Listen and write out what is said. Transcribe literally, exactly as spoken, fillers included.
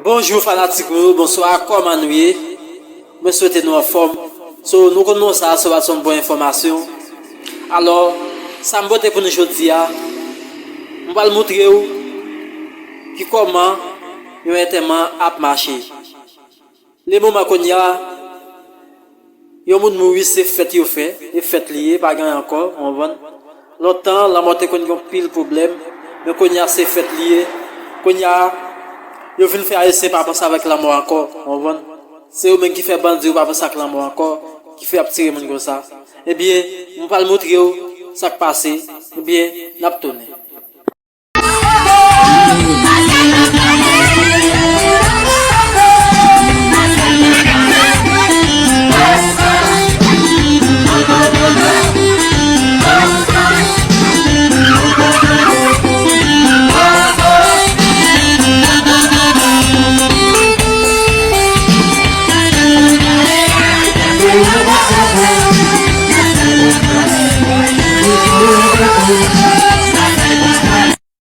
Bonjou fanatik mwen yo, bonswa, kòman nou ye? Mwen swete nou anfòm. So, nou konn nou sa, so va se yon bon enfòmasyon. Alò, sa m pote pou nou jodi a, m pral montre w ki kòman yon entèman ap mache. Le moman kounye a, yon moun mouri se fèt yo fè, e fèt li ye, pa gen anyen ankò, w konprann? Lontan, lanmò te konn gen pil pwoblèm, men kounye a se fèt li ye. Kounye a, yo vin fè Ayisyen pa panse avèk lanmò ankò, w konprann? Se yo menm ki fè bandi yo pa panse ak lanmò ankò, ki fè y ap tire moun konsa. Ebyen, m pral montre w sa k pase, ebyen, n ap tounen.